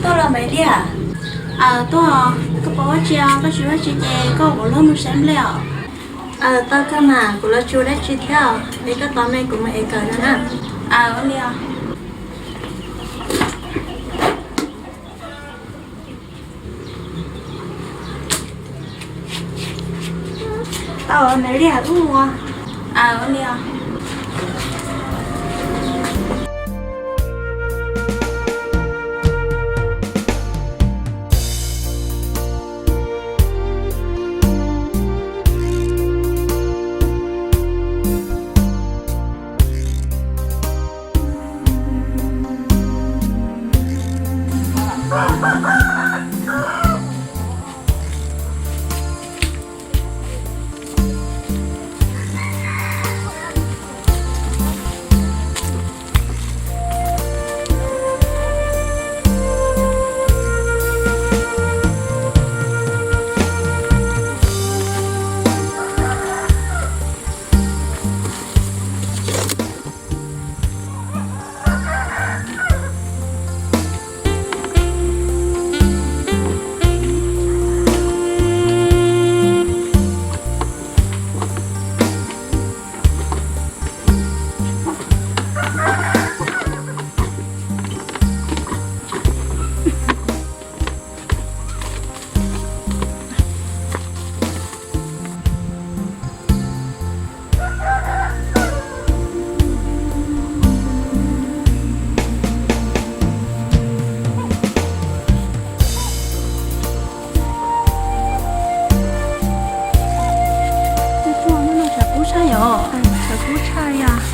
Tuaj los Maiv Liaj? Aws, tuaj. Koj puas ua tsi os? Koj tsis ua tsi ces koj kuv lub mus saib nplej os. Aws, tau kawg mas, kuv los tsis ua dab tsi thiab os. Es koj tos me kuv mus ev kawm no na. Aws, ua li os. Tau, Maiv Liaj, wb mus. Aws, ua li os. Tshav kub tshaj yom, tshav kub tshaj li os.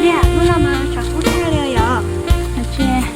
Liaj, hnub no mas tshav kub tshaj li yom. Tsis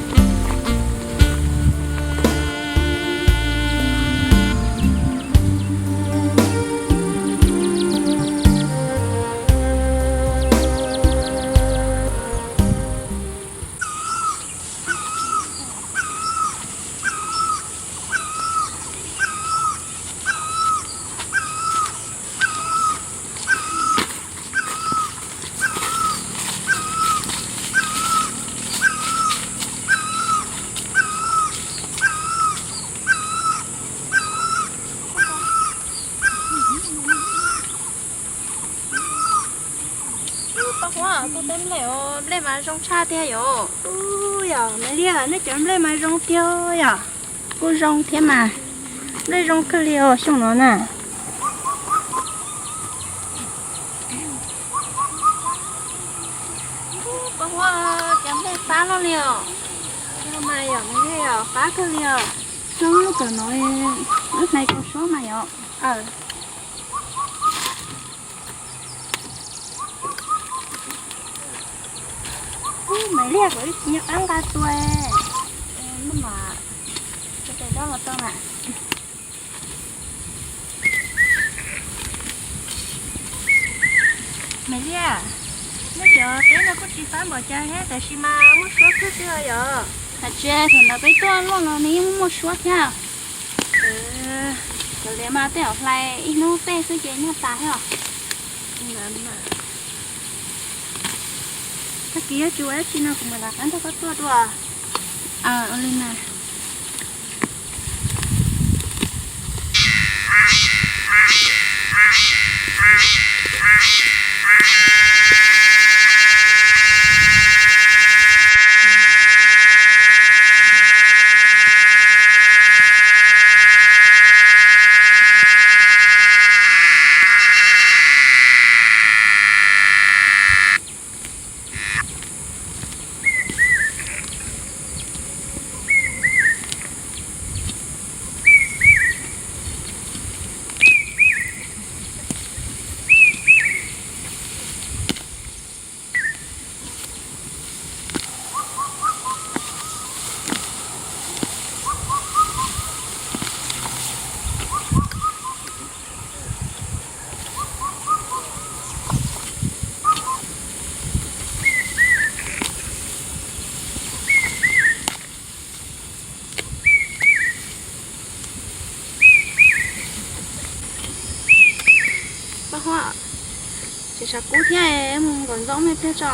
Paj Huab, koj teb nplej os, nplej mas zoo tshaj tiag yom. Ub, yog Maiv Liaj, nej cov nplej mas zoo tiag yom. Kuj zoo thiab mas, nplej zoo kawg li os xyoo no na. Paj Huab, cov nplej fab loj li os. Yog mas yom, Maiv Liaj, fab kawg li os. Zoo lub kawm no, wb hlais kua suab mas yom. Maiv Liaj, kuv tsis nco qab nqa tua. Ub mas, tes dob los tau na. Maiv Liaj, nej cov teb no kuj tsis fab npaum cas thiab, tab sis mas muaj suab kawg xwb os yom. Hais tsis, thaum ntawd peb tuaj luaj los nws yeej muaj suab thiab. Cov liav mas tej zaum hlais ib hnub tej xwb ces nyuag tas thiab os. Tag kis yog tsis ua dab tsi no kuv mam rov qab nrog koj tuaj dua. Ua li mas. Tsev tshav kub thiab, mus nkaum ntxoov me pliag tso.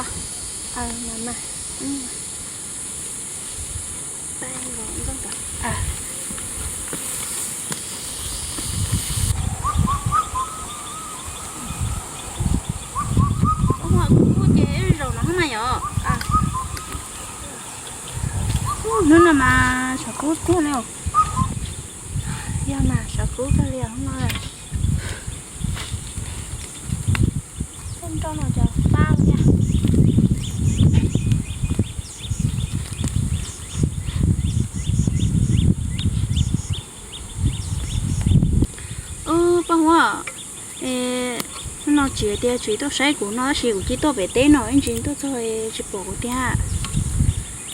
Ua ces zaum no mas yom. Hnub no mas tshav kub tiag li. Yog mas tshav kub kawg li os. Nroj no cov pab thiab. Paj Huab, hnub no tsis tias tsis tuaj saib kuv no tab sis kuv cia tuaj pem teb no ib ntsis tuaj txog tsis pom kuv tiag.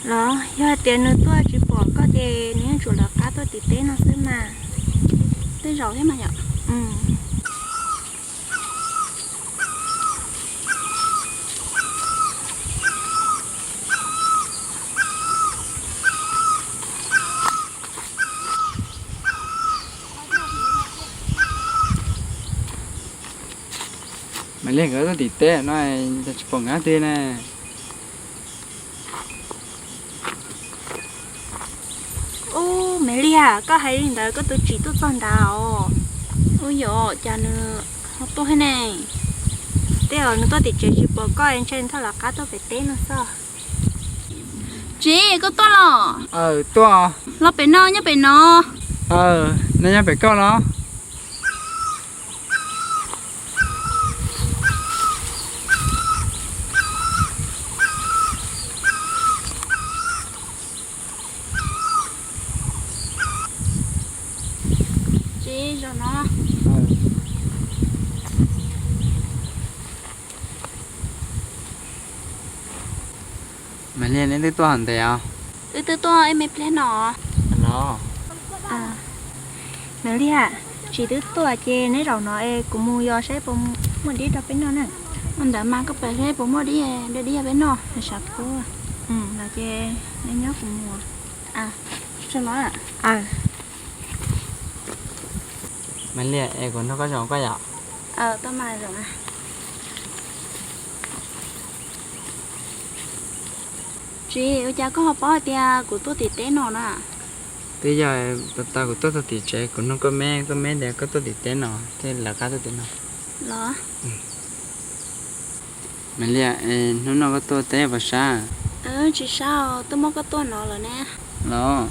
Los yog hais tias nws tuaj tsis pom koj ces nws yeej tsuas lawv qab tuaj tim teb no xwb mas. Tej zaum thiab mas yom. Maiv Liag nkawd tuaj tim teb no, tsis pom nkawd twg na. Ub, Maiv Liag, koj hais li ntawd koj tus txiv tuaj txog nrad os. Ub, yog cas nws ho tuaj thiab ne? Tej zaum nws tuaj tim tsev tsis pom koj es ntshe nws thaj lawv qab tuaj pem teb no xwb. Txiv, koj tuaj los? Tuaj. Los pem no, nyob pem no. Nej nyob pem koj los? Tsis zaum no. Maiv Liag, neb twb tuaj ntev os? Wb twb tuaj ib me pliag no. Maiv Liag, tsis twb tuaj ces neb zaum no es kuv mus yos saib puas muaj dib rau peb noj na. Ua ntawd mas koj pab saib puas muaj dib, dib peb noj, tshav kub. Los ces neb nyob kuv mus. Maiv Liag, es kuv nrog koj zaum koj yom? Tsis, ua cas koj ho paub hais tias kuv tuaj tim teb no na? Twb yog tas kuv tuaj txog tim tsev kuv nug koj me, koj me tias koj tuaj tim teb no, thiaj li lawv qab tuaj tim no. Los? Maiv Liag, hnub no koj tuaj teb puas sab? Tsis sab, twb muab koj tuaj no lawm ne. Los,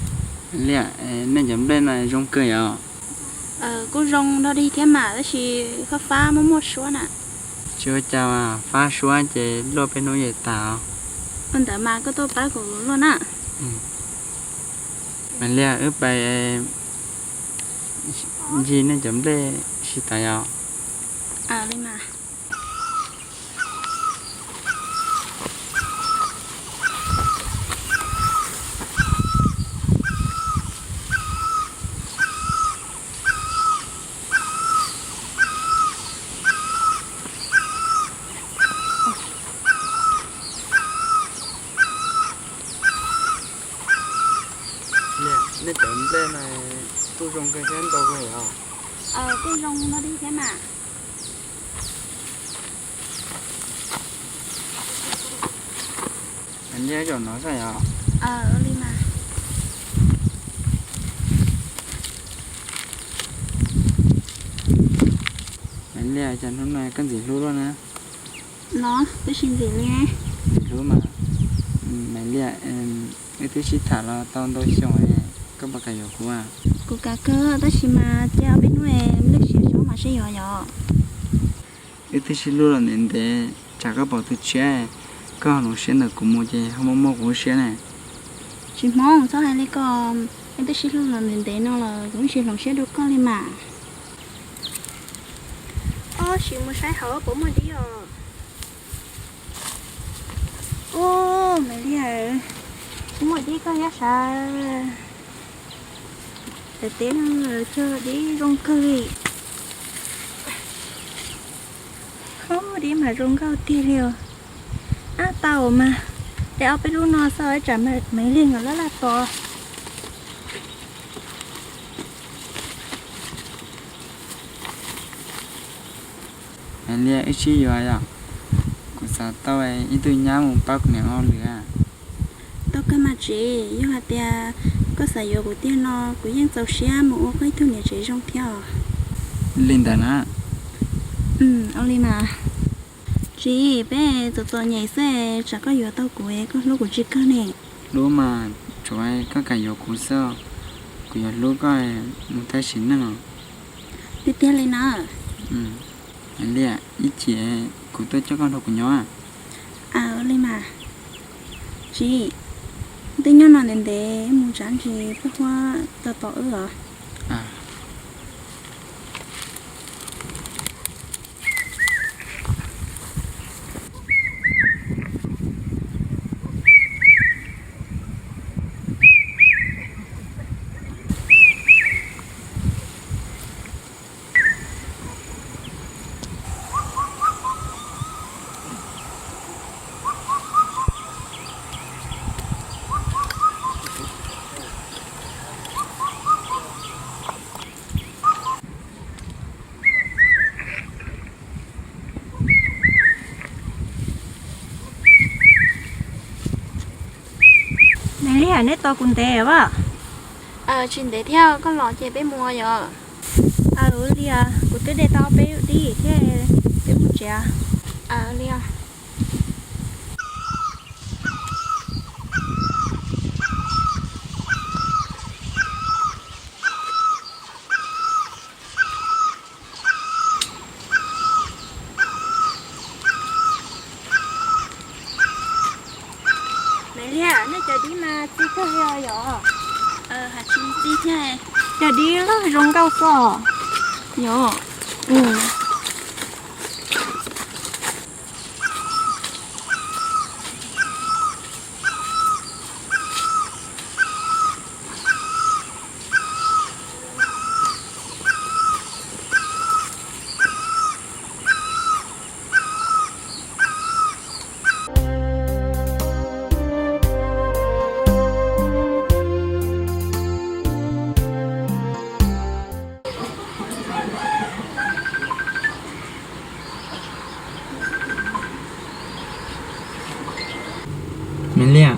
Maiv Liag, nej cov nplej no zoo kawg yom? Kuj zoo dog dig thiab mas tab sis fab fab muaj muaj suab na. Tsis ua cas, fab suab ces luaj peb hnub yeej tas os. Ua ntawd mas koj tuaj pab kuv luaj na. Maiv Liag, wb pais ncig nej cov nplej si tas yom? Li mas. Nej cov nplej no kuj zoo kawg thiab ntau kawg os. Kuj zoo no thiab mas. Maiv Liag, zaum no xwb yom? Li mas. Maiv Liag, cas hnub no koj ntxim hlub luaj na? Los, twb tsis ntxim li. Ntxim hlub mas. Maiv Liag, wb twb sib tham los tau ntau xyoo, koj puas kam yuav kuv? Kuv kam kawg, tab sis mas cia ob peb hnub es lwj siab tso mas seb yuav yom. Wb twb sib hlub los ntev ntev, tsam koj pom tus tshiab, koj ho hloov siab ntawm kuv mus ces ho muaj muaj kuv lub siab ne. Tsis hmoov, txhob hais li ko, wb twb sib hlub los ntev ntev no los kuv yeej tsis hloov siab rau koj li mas. Ob, sim mus saib hauv puas muaj dib os. Ub, Maiv Liag, muaj dib koj thiab sav. Daim teb no cog dib zoo kawg li. Ub, dib mas zoo nkauj tiag li os. Ab, tau mas, de ob peb lub no xwb, ib tsam Maiv Liag nkawd laj laj tos. Liaj, wb sib yuav yom, kuv xav tau ib tug nyab mus pab kuv niam ua hauj lwm. Tau kawg mas txiv, yog hais tias koj xav yuav kuv tiag no kuv yeej txaus siab mus ua koj ib tug niam tsev zoo thiab os. Li ntawd na. Ua li mas. Txiv, peb txom txom nyem xwb, tsam koj yuav tau kuv, koj hlub kuv tsis kawg ne? Hlub mas, tsuav koj kam yuav kuv xwb, kuv yuav hlub koj mus tab sis neej os. Tiag tiag li na. Liaj, ib chim kuv tuaj coj koj nrog kuv nyob. Ua li mas. Txiv, twb nyob no ntev ntev mus tsam ntsis peb huab tau tom wb os. Nws li hais neb tos kuv ntev as? Tsis ntev thiab, koj los ces peb mus yom. Ua li os, kuv twb de tau peb dib thiab, peb mus tsev. Ua li os. Maiv Liaj, nej cov dib mas txi kawg li os yom. Hais tsis txi thiab, cov dib loj zoo nkauj xwb os. Yom. Maiv Liaj,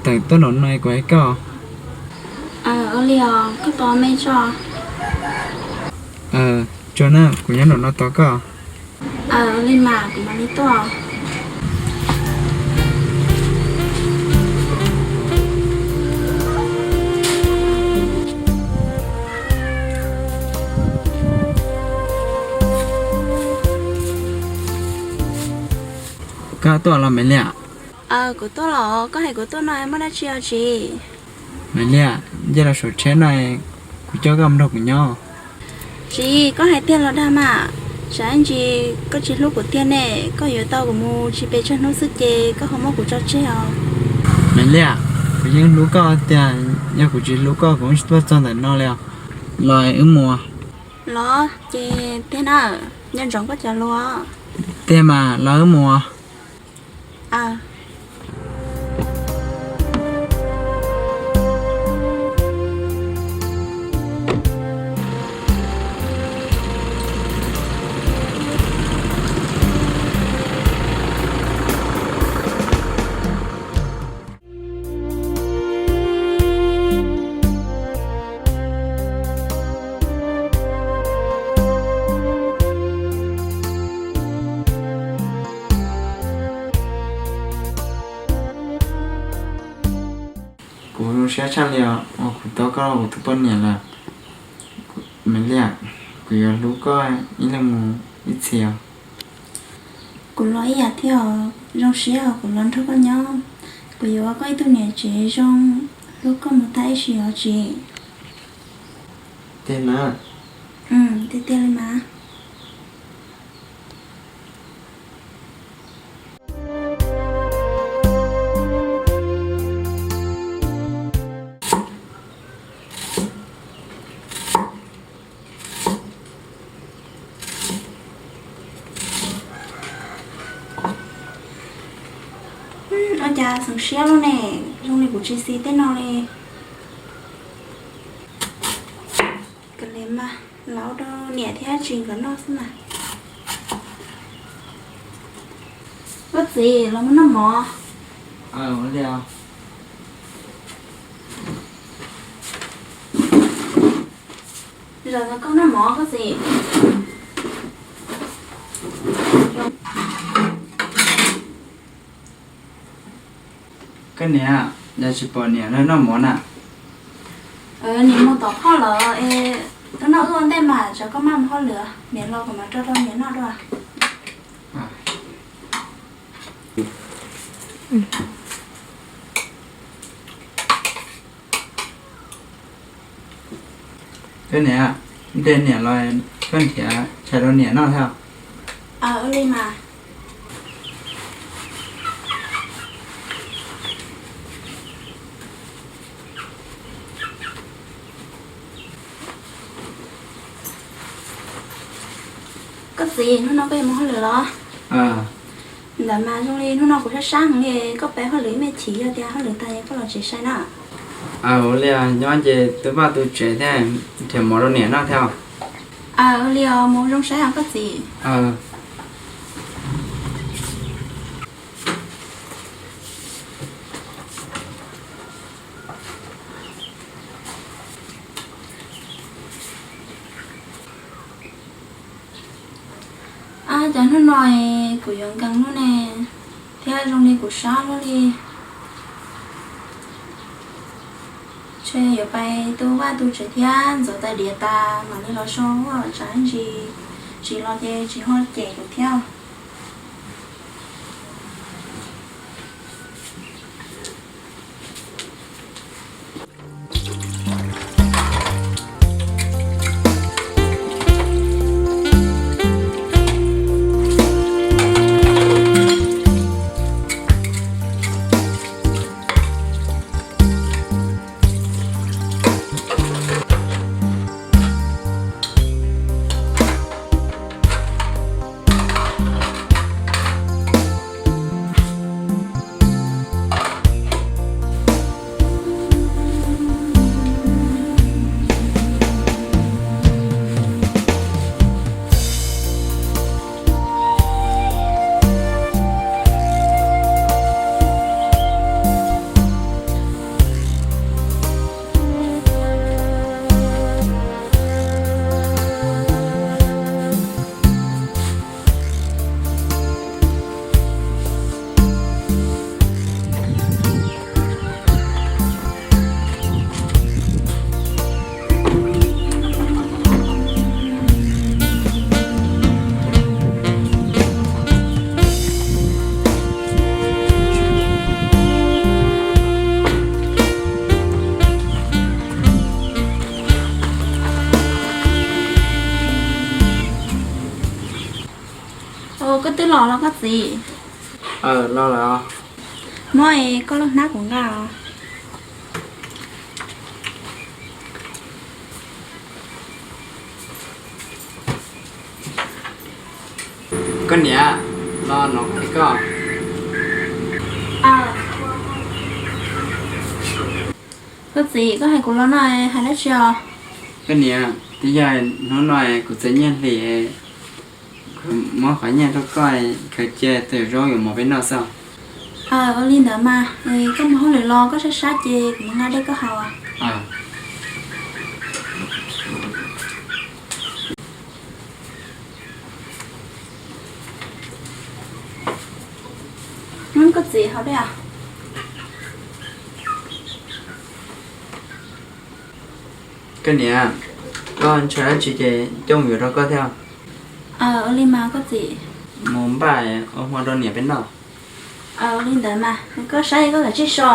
tawm tuaj nraum no kuv hais koj. Ua li os, koj tos me tso. Tso na, kuv nyob nraum no tos koj. Ua li mas kuv mam li tuaj. Koj tuaj los Maiv Liaj? Kuv tuaj los, koj hais kuv tuaj no muaj dab tsi os txiv? Maiv Liaj, nce los saum tsheb no, kuv coj koj mus nrog kuv nyob. Txiv, koj hais tiag los dag mas? Tsam ntsis koj tsis hlub kuv tiag ne, koj yuav tau kuv mus tsis pes tsawg hnub xwb ces koj ho muab kuv tso tseg os. Maiv Liaj, kuv yeej hlub koj tiag, yog kuv tsis hlub koj kuv yeej tsis tuaj txog ntawm no li os. Los wb mus. Los ces tiag na, nco ntsoov koj cov lus. Tiag mas, los wb mus. Kuv zoo siab tshaj li os, uas kuv tau koj ua kuv tus poj niam lawm. Maiv Liaj, kuv yuav hlub koj ib leeg mus ib txhis os. Kuv los ib yam thiab os, zoo siab os kuv los nrog koj nyob. Kuv yuav ua koj ib tug niam tsev zoo, hlub koj mus tag ib sim os txiv. Tiag na? Tiag tiag li mas. Ua cas xeev siab loj ne, zoo li kuv tsis xis tej no li. Kav liam mas, los ua rau niam thiab txiv nkawd noj xwb mas. Koj txiv, los mus noj mov. Aws, ua li os. Zaum no koj noj mov koj txiv. Koj niam, cas tsis pom niam los noj mov na? Niam mus tom phauj lawm es, tuaj noj wb ua ntej mas, tsam koj maj mus hauj lwm, niam los kuv mam rau rau niam noj dua. Koj niam, ntes niam los koj nrhiav tshais rau niam noj thiab. Aws, ua li mas. Koj txiv, hnub no koj yuav mus hauj lwm los? Ntawd mas zoo li hnub no kuv sab sab heev li, koj pab hauj lwm ib me chim, yog tias hauj lwm tag es koj los tsev sai na. Aws, ua li os, nyob ces tu vaj tu tsev thiab, nrhiav mov rau niam noj thiab. Aws, ua li os, mus zoo saib os koj txiv. Ab, cas hnub no es kuv yuav nkees luaj ne, thiab zoo li kuv sab luaj li. Ntshe yuav pais tu vaj tu tsev thiab ntxuav tais diav tas mam li los so ua tsam ntsis, tsis los ces tsis ho cem kuv thiab. Koj twb los los koj txiv? Los lawm. Muab koj lub hnab kuv nqa os. Koj niam, los no kuv hais koj. Koj txiv, koj hais kuv los no hais dab tsi os? Koj niam, twb yog hnub no kuv txiv Nyiaj Hlis muab qhov nyiaj rau koj khaws cia tus zaub yuav mov peb noj xwb. Ua li ntawd mas, koj mus hauj lwm los koj sab sab ces kuv mus nqa dej koj haus. Koj txiv, haus dej os. Koj niam, koj ntshaw dab tsi ces coj mus yuav rau koj thiab. Ua li mas koj txiv. Mus npaj ua hmo rau niam peb noj. Ua li ntawd mas, koj saib koj kav tsij so.